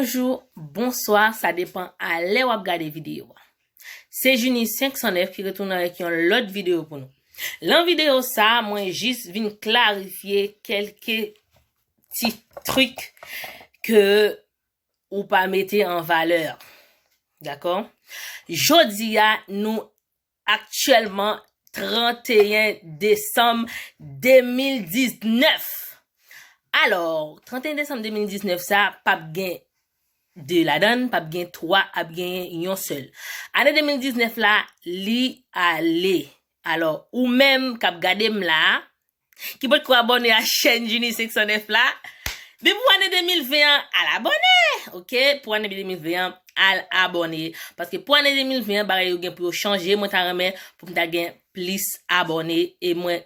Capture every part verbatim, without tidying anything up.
Bonjou, bonswa, sa depann a lè w ap gade videyo a. Se Junie senk san nèf ki retounen avèk yon lòt videyo pou nou. Lan videyo sa, mwen jis vin klarifye kèlke ti trik ke ou pa mete an valè. Dakò? Jodi a, nou aktyèlman tranteyen desanm de mil diznèf. Alò, tranteyen desanm de mil diznèf sa, p ap gen de ladan l, p ap gen twa, ap gen yon sèl. Ane de mil diznèf la, li ale. Alò, ou menm k ap gade m la, ki potko abòne a chèn Junie senk san nèf la, men pou ane de mil ven an, al abòne. Ok? Pou ane de mil ven an, al abòne. Paske pou ane de mil ven an, bagay yo gen pou yo chanje. Mwen ta renmen pou m ta gen plis abòne. E mwen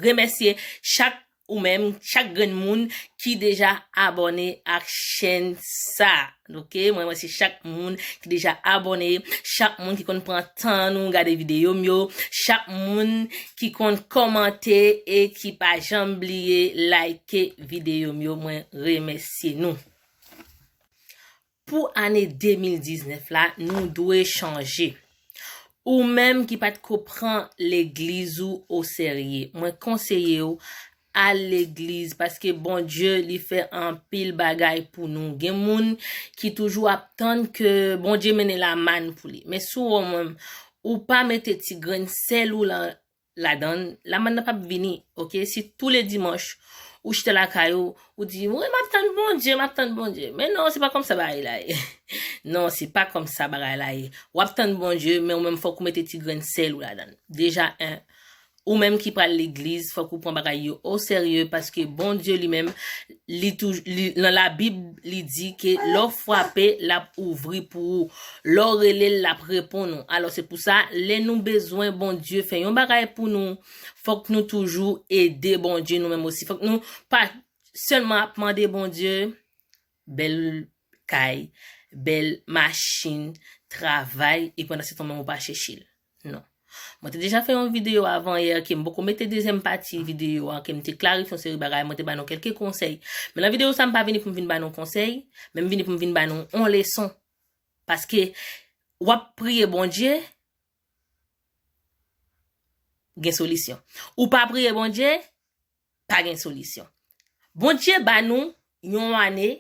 remèsye chak ou menm, chak grenn moun ki deja abòne ak chèn sa. Ok, mwen remèsye chak moun ki deja abòne, chak moun ki konn pran tan nou gade videyo m yo, chak moun ki konn kòmante e ki pa janm bliye like videyo m yo, mwen remèsye nou. Pou ane de mil diznèf la, nou dwe chanje. Ou menm ki pa t ko pran legliz ou oserye, mwen konseye w al legliz, paske Bondye li fè anpil bagay pou nou. Gen moun ki toujou ap tann ke Bondye mennen lamàn pou li. Men si w wè w menm, ou pa mete ti grenn sèl ou lan, ladan l, lamàn nan p ap vini, ok? Si tou le dimanch, ou chita lakay ou, ou di, "Wi, m ap tann Bondye, m ap tann Bondye." Men non, se pa kòm sa bagay la ye. Non, se pa kòm sa bagay la ye. W ap tann Bondye, men ou menm fòk ou mete ti grenn sèl ou ladan l. Deja, en, ou menm ki pral legliz, fòk ou pran bagay yo oserye, paske Bondye li menm, li touj-, li, nan Labib, li di ke lè w frape, l ap ouvri pou ou. Lè w rele l, l ap reponn ou. Alò, se pou sa, lè nou bezwen Bondye fè yon bagay pou nou, fòk nou toujou ede Bondye nou menm osi. Fòk nou pa sèlman ap mande Bondye bèl kay, bèl machin, travay, e pandan se tan menm ou pa chèche l. Non. Mwen te deja fè yon videyo avan yè ke m poko mete dezyèm pati videyo a, ke m te klarifye yon seri bagay, mwen te ba nou kèlke konsèy. Men nan videyo sa, m pa vini pou m vin ba nou konsèy, men m vini pou m vin ba nou yon leson. Paske w ap priye Bondye, gen solisyon. Ou pa priye Bondye, pa gen solisyon. Bondye ba nou yon ane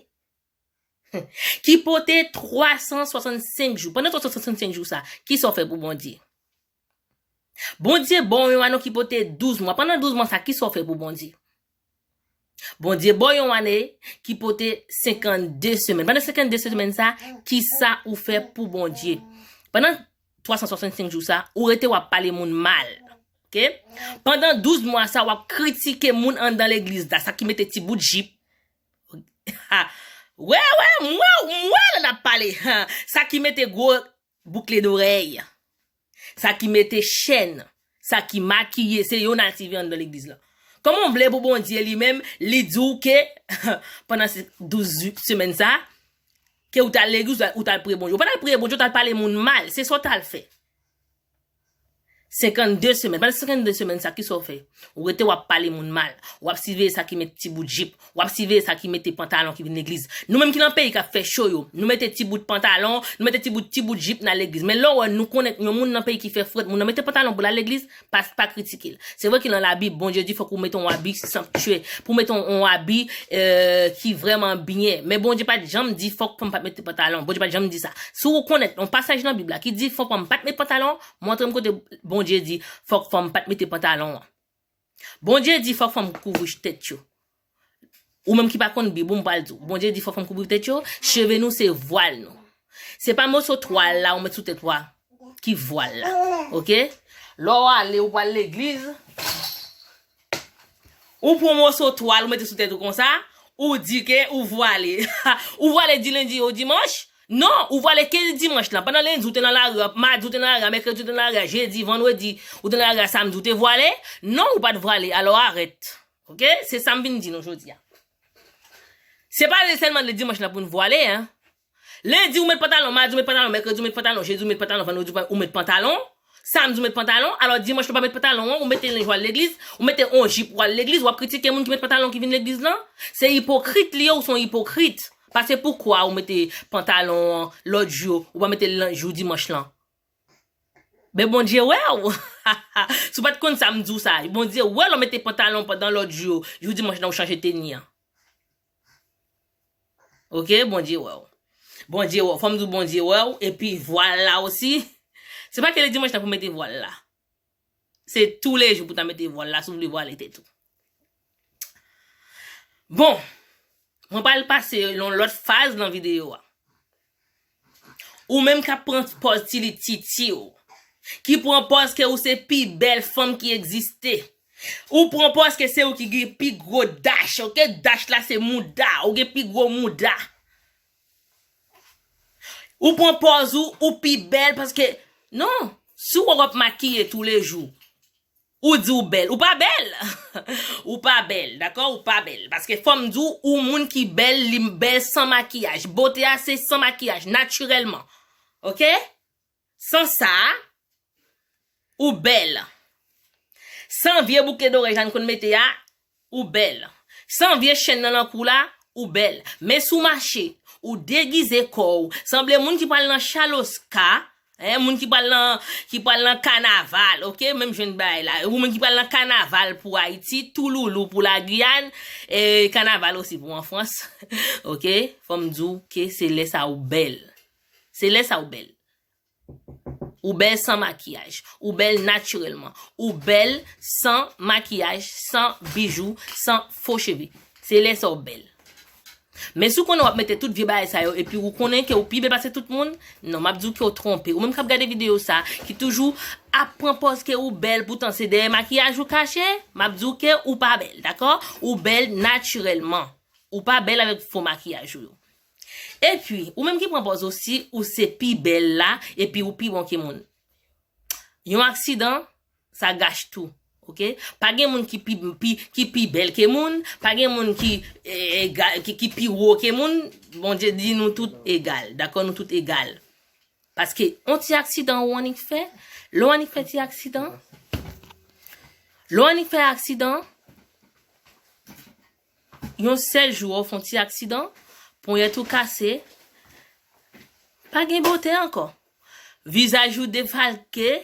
ki pote twa san swasannsenk jou. Pandan twa san swasannsenk jou sa, kisa w fè pou Bondye? Bondye ba w yon ane ki pote douz mwa. Pandan douz mwa sa, kisa w fè pou Bondye? Bondye ba w yon ane ki pote senkannde semèn. Pandan senkannde semèn sa, kisa ou fè pou Bondye? Pandan twa san swasannsenk jou sa, ou rete w ap pale moun mal. Ok? Pandan douz mwa sa, w ap kritike moun anndan legliz la, sa ki mete ti bout jip. Ha. Wè, wè, m wè, m wè lè n ap pale. Ha. Sa ki mete gwo boukle dorèy. Sa ki mete chèn. Sa ki makiye, se Yona T V anndan legliz la. Kòman w vle pou Bondye li menm, li di w ke pandan se douz semèn sa, ke ou t al legliz, ou t al priye Bondye. Ou pa t al priye Bondye, ou t al pale moun mal. Se sa w t al fè. Senkannde semèn. Pandan senkannde semèn sa, kisa w fè? Ou rete w ap pale moun mal. W ap siveye sa ki met ti bout jip. W ap siveye sa ki mete pantalon ki vin legliz. Nou menm ki nan peyi k ap fè cho yo, nou mete ti bout pantalon, nou mete ti bout, ti bout jip nan legliz. Men lè w wè nou konnen yon moun nan peyi ki fè frèt, moun nan mete pantalon pou l al legliz, pa, pa kritike l. Se vre ke nan Labib, Bondye di fòk ou mete yon abi sanktye, pou mete yon, yon abi, euh, ki vrèman byen. Men Bondye pa t janm di fòk fanm pa t mete pantalon. Bondye pa t janm di sa. Si w konnen yon pasaj nan Bib la ki di fòk fanm pa t mete pantalon, montre m kote Bondye di fòk fanm pa t mete pantalon an. Bondye di fòk fanm kouvri tèt yo. Ou menm ki pa konn Bib, ou m pral di w. Bondye di fòk fanm kouvri tèt yo, cheve nou se vwal nou. Se pa moso twal la ou met sou tèt ou a ki vwal la. Ok? Lè w ale, ou pral legliz, ou pran moso twal, ou mete sou tèt ou konsa, ou di ke ou vwale. Ou vwale di lendi o dimanch? Non, ou vwale ke dimanch lan. Pandan lendi, ou te nan lari a, madi, ou te nan lari a, mèkredi, ou te nan lari a, jedi, vandredi, ou te nan lari a, samdi, ou te vwale? Non, ou pa t vwale. Alò, arèt. Ok? Se sa m vin di nou jodi a. Se pa sèlman le dimanch lan pou n vwale, en. Lendi, ou met pantalon, madi, ou met pantalon, mèkredi, ou met pantalon, jedi, ou met pantalon, vandredi, ou met pantalon, samdi, ou met pantalon, alò dimanch, ou pa met pantalon an, ou mete lenj, ou al legliz, ou mete yon jip, ou al legliz, w ap kritike moun ki met pantalon ki vin legliz lan? Se ipokrit li ye, ou se yon ipokrit. Pase poukwa ou mete pantalon an lòt jou, ou pa mete l nan jou dimanch lan? Ben Bondye wè w. Si w pa t konn sa m di w sa, Bondye wè lè w mete pantalon pandan lòt jou, jou dimanch lan ou chanje teni an. Oke, Bondye wè w. Bondye wè w. Fò m di w Bondye wè w, epi vwal la osi. Se pa ke le dimanch lan pou mete vwal la. Se toulejou pou ta mete vwal la, si w vle vwale tèt ou. Bon, mwen pral pase yon lòt faz nan videyo a. Ou menm k ap pran pòz ti li titi w, ki pran pòz ke ou se pi bèl fanm ki egziste. Ou pran pòz ke se ou ki gen pi gwo dach, oke? Dach la se mouda, ou gen pi gwo mouda. Ou pran pòz ou, ou pi bèl paske, non, si w wè w ap makiye toulejou, ou di w bèl, ou pa bèl. Ou pa bèl, dakò? Ou pa bèl. Paske fò m di w, ou moun ki bèl, li bèl san makiyaj. Bote a se san makiyaj, natirèlman. Oke? San sa, ou bèl. San vye bouke dorèy Jàn konn mete a, ou bèl. San vye chenn nan nan kou la, ou bèl. Men si w mache, ou degize kò w, sanble moun ki pral nan Chaloska, en, moun ki pral nan, ki pral nan kanaval, oke? Menm jwenn bagay la. Ou moun ki pral nan kanaval pou Ayiti, touloulou pou Lagiyàn, e kanaval osi pou an Frans, oke? Fò m di w ke se lè sa ou bèl. Se lè sa ou bèl. Ou bèl san makiyaj. Ou bèl natirèlman. Ou bèl san makiyaj, san bijou, san fo cheve. Se lè sa ou bèl. Men si w konnen w ap mete tout vye bagay sa yo, epi ou konnen ke ou pi bèl pase tout moun, non, m ap di w ke w twonpe. Ou menm k ap gade videyo sa, ki toujou ap pran pòz ke ou bèl, poutan se dèyè makiyaj ou kache, m ap di w ke ou pa bèl, dakò? Ou bèl natirèlman. Ou pa bèl avèk fo makiyaj ou yo. Epi, ou menm ki pran pòz ou si ou se pi bèl la, epi ou pi bon ke moun. Yon aksidan, sa gach tou. Oke? Pa gen moun ki pi, pi, ki pi bèl ke moun, pa gen moun ki, e, ega-, ki, ki pi wo ke moun. Bondye di nou tout egal. Dakò? Nou tout egal. Paske yon ti aksidan ou annik fè, lè w annik fè ti aksidan, lè w annik fè aksidan, yon sèl jou w fè yon ti aksidan, ponyèt ou kase, pa gen bote ankò. Vizaj ou defalke,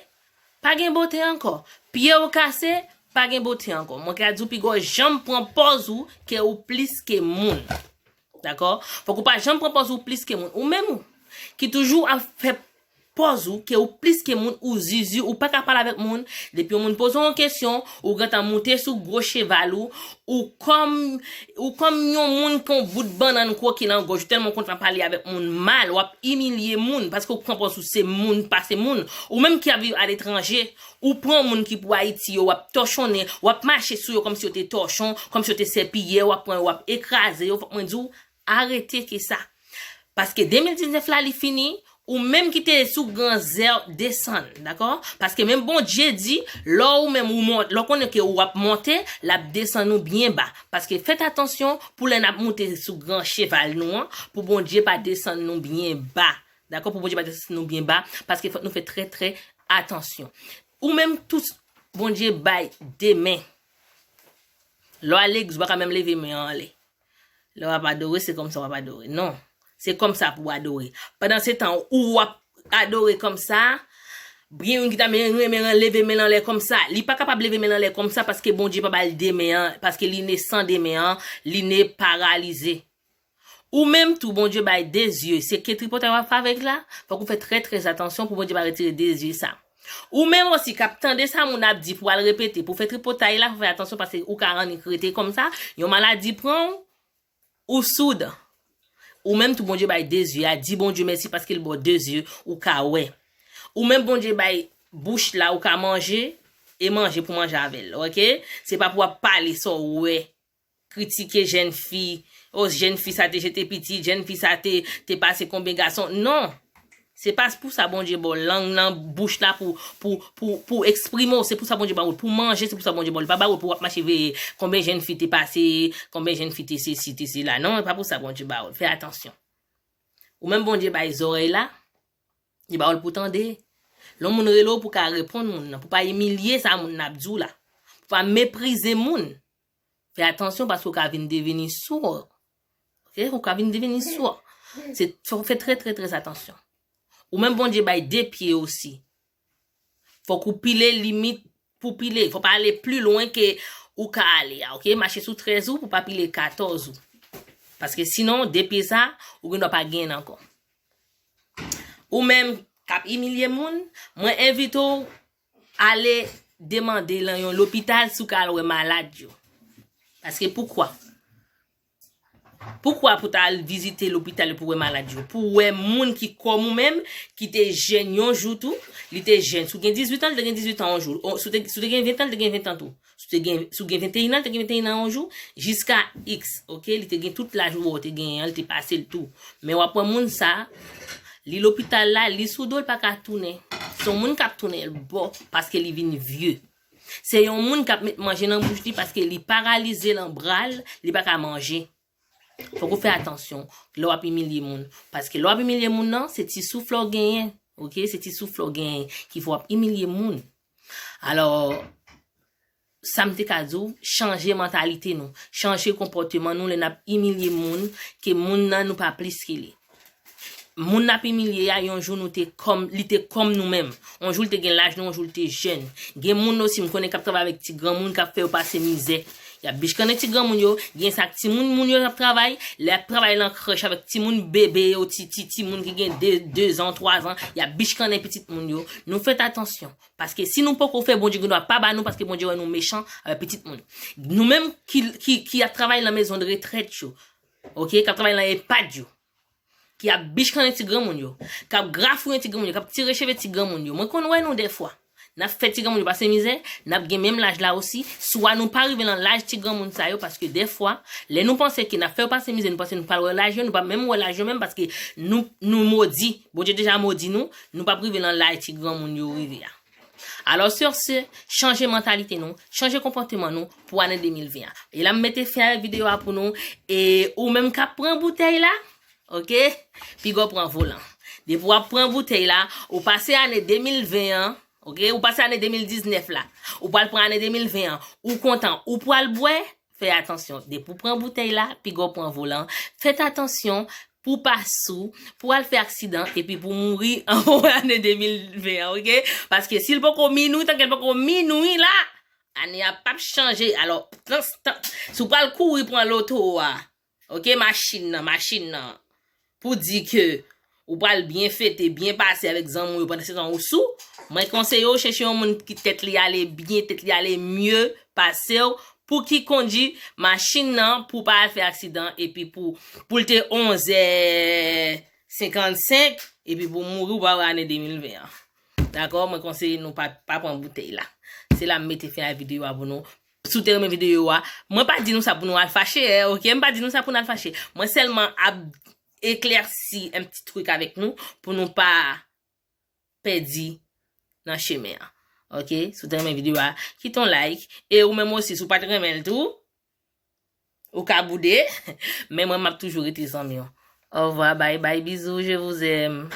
pa gen bote ankò. Pye w kase, pa gen bote ankò. Mwen ka di w piga w janm pran pòz ou ke ou plis ke moun. Dakò? Fòk ou pa janm pran pòz ou plis ke moun. Ou menm ki toujou ap fè pòz ou ke ou plis ke moun, ou zuzu, ou pa ka pale avèk moun. Depi yon moun poze w yon kesyon, ou gentan moute sou gwo cheval ou, ou kòm, ou kòm yon moun ke yon bout bannann kwoke nan gòj ou, tèlman w kontan pale avèk moun mal, w ap imilye moun, paske ou pran pòz ou se moun pase moun. Ou menm ki ap viv aletranje, ou pran moun ki pou Ayiti yo, w ap tòchonnen, w ap mache sou yo kòmsi yo te tòchon, kòmsi yo te sèpiyè, w ap pran yo, w ap ekraze yo, fòk mwen di w, arete ke sa. Paske de mil diznèf la, li fini, ou menm ki te sou gran zè, desann, dakò? Paske menm Bondye di, lè ou menm ou mont-, lè w konnen ke w ap monte, l ap desann ou byen ba. Paske fèt atansyon pou lè n ap moute sou gran cheval nou an, pou Bondye pa desann nou byen ba. Dakò? Pou Bondye pa desann nou byen ba, paske fòk nou fè trè, trè atansyon. Ou menm tou, Bondye bay de men. Lè w al legliz, ou pa ka menm leve men an anlè. Lè w ap adore, se kòmsa w ap adore. Non. Se kòmsa pou w adore. Pandan se tan, ou w ap adore kòmsa, gen youn ki ta men renmen leve men l anlè kòmsa. Li pa kapab leve men l anlè kòmsa paske Bondye pa ba l de men an, paske li ne san de men an, li ne paralize. Ou menm tou, Bondye bay de zye. Se ke tripotay w ap fè avèk la, fòk ou fè trè, trè atansyon pou Bondye pa retire de zye sa. Ou menm osi k ap tande sa moun ap di pou al repete, pou fè tripotay la, fè atansyon paske ou ka annik rete kòmsa, yon maladi pran w, ou soud. Ou menm tou Bondye bay de zye a, di Bondye mèsi paske l ba w de zye, ou ka wè. Ou menm Bondye bay bouch la, ou ka manje, e manje pou manje avè l, oke? Se pa pou w ap pale sa w wè. Kritike jèn fi. O, jèn fi sa te jete pitit, jèn fi sa te, te pase konbyen gason. Non. Se pa pou sa Bondye ba w lang nan bouch la pou, pou, pou, pou eksprime w. Se pou sa Bondye ba w pou manje, se pou sa Bondye ba w. Li pa ba w pou w ap mache veye konbyen jèn fi te pase, konbyen jèn fi te sesi, te sela. Non, e pa pou sa Bondye ba w. Fè atansyon. Ou menm Bondye bay zòrèy la, li ba w pou tande. Lè yon moun rele w pou ka reponn moun nan, pou pa imilye sa moun nan ap di w la. Pou pa meprize moun. Fè atansyon paske w ka vin devini sour. Ok, ou ka vin deveni swa. Se, fò w fè trè, trè, trè atansyon. Ou menm Bondye bay de pye osi. Fòk ou pile limit pou pile. Fò pa ale pli lwen ke ou ka ale a, ok? Mache sou trèz ou pou pa pile katòz ou. Paske sinon, de pye sa, ou gen dwa pa genyen ankò. Ou menm k ap imilye moun, mwen envite w ale demande lan yon lopital si w ka al wè malad yo. Paske poukwa? Poukwa pou ta al vizite lopital pou wè malad yo? Pou wè moun ki kòm ou menm, ki te jèn yon jou tou, li te jèn. Si w gen dizuit an, li te gen dizuit an yon jou. O, si w te, si w te gen ven an, li te gen ven an tou. Si w te gen, si w gen venteyen an, li te gen venteyen an yon jou, jiska X, ok? Li te gen tout laj ou wè w te genyen an, li te pase l tou. Men w ap wè moun sa, li lopital la, li sou do l, pa ka tounen. Se yon moun k ap tounen l bò, paske li vin vye. Se yon moun k ap met manje nan bouch li, paske li paralize nan bra l, li pa ka manje. Fòk ou fè atansyon lè w ap imilye moun. Paske lè w ap imilye moun nan, se ti souf la w genyen. Ok? Se ti souf la w genyen ki fè w ap imilye moun. Alò, sa m te ka di w, chanje mantalite nou. Chanje konpòteman nou lè n ap imilye moun, ke moun nan nou pa plis ke li. Moun n ap imilye a, yon jou nou te kòm, li te kòm nou menm. Yon jou li te gen laj nou, yon jou li te jèn. Gen moun osi, m konnen k ap travay avèk ti granmoun, k ap fè yo pase mizè. Y ap bichkannen ti granmoun yo, gen sa ak timoun moun yo ap travay, lè y ap travay lan krèch avèk timoun bebe yo, ti, ti, timoun ki gen de, de zan, twa zan, y ap bichkannen pitit moun yo. Nou fèt atansyon, paske si nou poko fè, Bondye gen dwa pa ba nou, paske Bondye wè nou mechan avèk pitit moun. Nou menm ki, ki, ki ap travay lan mezon de retrèt yo, ok, k ap travay lan EHPAD yo, ki ap bichkannen ti granmoun yo, k ap grafouyen ti granmoun yo, k ap tire cheve ti granmoun yo. Mwen konn wè nou dèfwa. N ap fè ti granmoun yo pase mizè, n ap gen menm laj la osi. Swa nou pa rive nan laj ti granmoun sa yo, paske dèfwa, lè nou panse ke n ap fè yo pase mizè, nou panse nou pral wè laj yo, nou pa menm wè laj yo menm, paske nou, nou modi. Bondye deja modi nou, nou p ap rive nan laj ti granmoun yo rive a. Alò, sur ce, chanje mantalite nou, chanje konpòteman nou pou ane de mil ven an. E la, m mete fen avèk videyo a pou nou. E ou menm k ap pran boutèy la, ok? Piga w pran volan. Depi w ap pran boutèy la, ou pase ane de mil ven an, ok? Ou pase ane de mil diznèf la. Ou pral pran ane de mil ven an. Ou kontan, ou pral bwè, fè atansyon. Depi w pran boutèy la, piga w pran volan. Fèt atansyon pou w pa sou, pou w al fè aksidan, epi pou w mouri anvan ane de mil ven an, ok? Paske si l poko minwi, tanke l poko minwi la, ane a p ap chanje. Alò, tan, tan, si w pral kouri pran loto a, ok, machin nan, machin nan, pou di ke ou pral byen fete, byen pase avèk zanmi w yo pandan se tan ou sou, mwen konseye w chèche yon moun ki tèt li ale byen, tèt li ale mye pase w, pou ki kondui machin nan, pou pa al fè aksidan, epi pou, pou l te onzè senkannsenk, epi pou mouri ou pa wè ane de mil ven an. Dakò? Mwen konseye nou pa, pa pran boutèy la. Se la m mete fen a videyo a pou nou. Si w te renmen videyo a, mwen pa di nou sa pou nou al fache, eh, ok? M pa di nou sa pou nou al fache. Mwen sèlman ap eklèsi yon ti trik avèk nou pou nou pa pèdi nan chemen an. Ok? Si w te renmen videyo a, kite yon like. E ou menm osi, si w pa t renmen l tou, ou ka boude. Men mwen, m ap toujou rete zanmi w. Au revoir, bye bye, bisous, je vous aime.